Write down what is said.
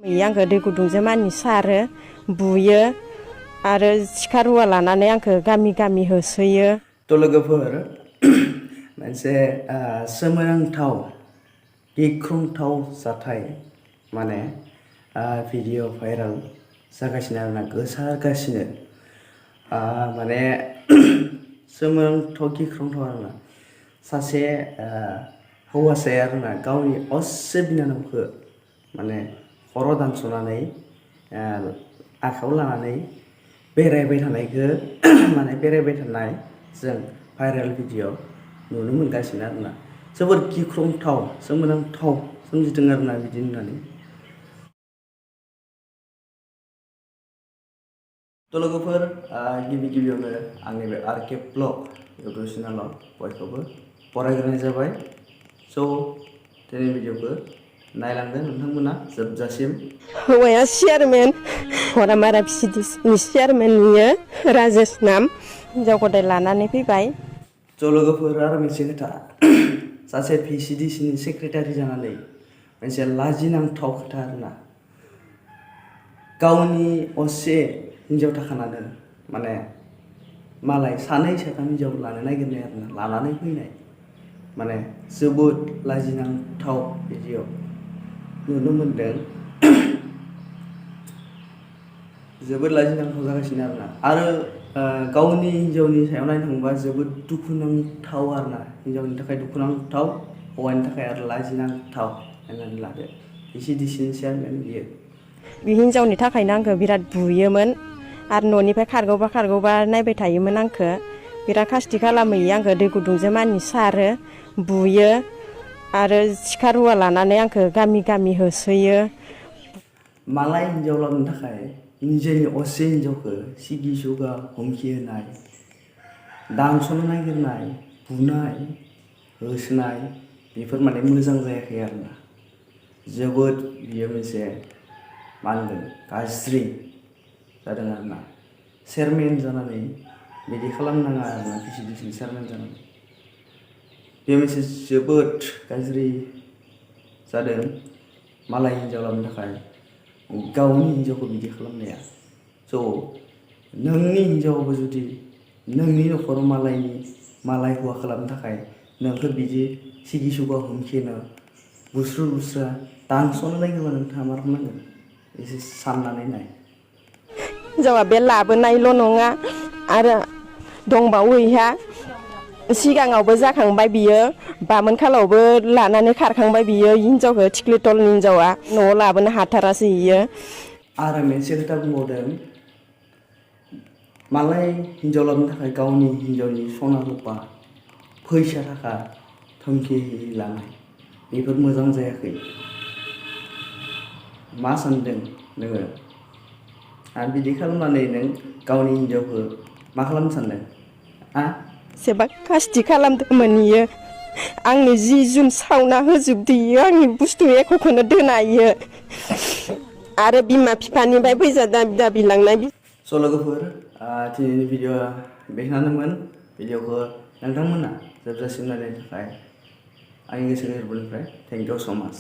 आंखौ दै गुदुंजों मानि सारो बुयो आरो सिखा रुवा लानानै आंखौ गामि गामि होसोयो। लोगोफोर मोनसे सोमोनांथाव गिख्रंथाव जाथाय माने भिडिअ भाइराल जागासिनो आरोना गोसारगासिनो माने सोमोनांथाव गिख्रंथाव आरोना सासे हौवासाया आरोना गावनि असे बिनानावखौ माने खर' दानस'नानै आखायाव लानानै बेरायबाय थानायखौ माने बेरायबाय थानाय जों भाइरेल भिडिअ नुनो मोनगासिनो आरोना जोबोर गिख्रंथाव सोमोनांथाव सोमजिदों आरोना बिदि होननानै। लोगोफोर गिबियावनो आंनि बे आरके ब्लग इउटुब चेनेलाव बयखौबो बरायग्रोनाय जाबाय। स' दिनैनि भिडिअखौ नायलांदो नोंथांमोना जोबजासिम। हौवाया चेयारमेन हरामारा भिसिडिसिनि चेयारमेन बियो राजेश नाम हिनजाव गदाय लानानै फैबाय। लोगोफोर आरो मोनसे खोथा सासे भिसिडिसिनि सेक्रेटारि जानानै मोनसे लाजिनांथाव खोथा आरोना गावनि असे हिन्जाव थाखानानै माने मालाय सानै साथाम हिन्जाव लानो नागिरनाय आरोना लानानै फैनाय माने जोबोद लाजिनांथाव भिडिअ नुनो मोनदों। जोबोद लाजिनांथाव जागासिनो आरो गावनि हिन्जावनि सायाव नायनो थाङोबा जोबोद दुखुनांथाव आरोना हिन्जावनि थाखाय दुखुनांथाव हौवानि थाखाय आरो लाजिनांथाव होननानै लादो भिसिडिसिनि चेयारमेन बियो। बे हिन्जावनि थाखायनो आंखौ बिराद बुयोमोन आरो न'निफ्राय खारगौबा नायबाय थायोमोन आंखौ बिराद खास्ति खालामो आंखौ दै गुदुंजों मानि सारो बुयो आरो सिखा रुवा लानानै आंखौ गामि गामि होसोयो। मालाय हिन्जाव लाबोनो थाखाय निजेनि असे हिन्जावखौ सिगि सुगा हुमखि होनाय दानस'नो नागिरनाय बुनाय होसोनाय बेफोर माने मोजां जायाखै आरोना जोबोद बियो मोनसे मा होनगोन गाज्रि जादों आरोना चेयारमेन जानानै बिदि खालामनाङा आरोना भिसिडिसिनि चेयारमेन जानानै बे मोनसे जोबोद गाज्रि जादों मालाय हिन्जाव लाबोनो थाखाय गावनि हिन्जावखौ बिदि खालामनाया। स' नोंनि हिन्जावखौ जुदि नोंनि न'खराव मालाय हौवा खालामनो थाखाय नोंखौ बिदि सिगि सुगा हुमखिनो बुस्रु बुस्रा दानस'नो नागिरबा नोंथाङा मा खालामनांगोन एसे साननानै नाय। हिन्जावा बे लाबोनायल' नङा आरो दंबावो इहा सिगाङावबो जाखांबाय बियो बामोन खालावबो लानानै खारखांबाय बियो हिन्जावखौ थिख्लिटलनि हिन्जावा न'आव लाबोनो हाथारासै इयो। आरो मोनसे खोथा बुंबावदों मालाय हिन्जाव लाबोनो थाखाय गावनि हिन्जावनि सना रुपा फैसा थाखा धमखि लानाय बेफोर मोजां जायाखै। मा सानदों नोङो आरो बिदि खालामनानै नों गावनि हिन्जावखौ मा खालामनो सानदों? सोरबा खास्थि खालामदोंमोन इयो आंनि जि जुम सावना होजोबदो इयो आंनि बुस्थु एक'खौनो दोना इयो आरो बिमा बिफानिफ्राय फैसा दाबि लांनाय। लोगोफोर दिनैनि भिडिअआ बेखिनियानोमोन। भिडिअखौ नोंथांमोना जोबजासिम नायनायनि थाखाय आंनि गोसो गोरबोनिफ्राय थेंक इउ स' माच।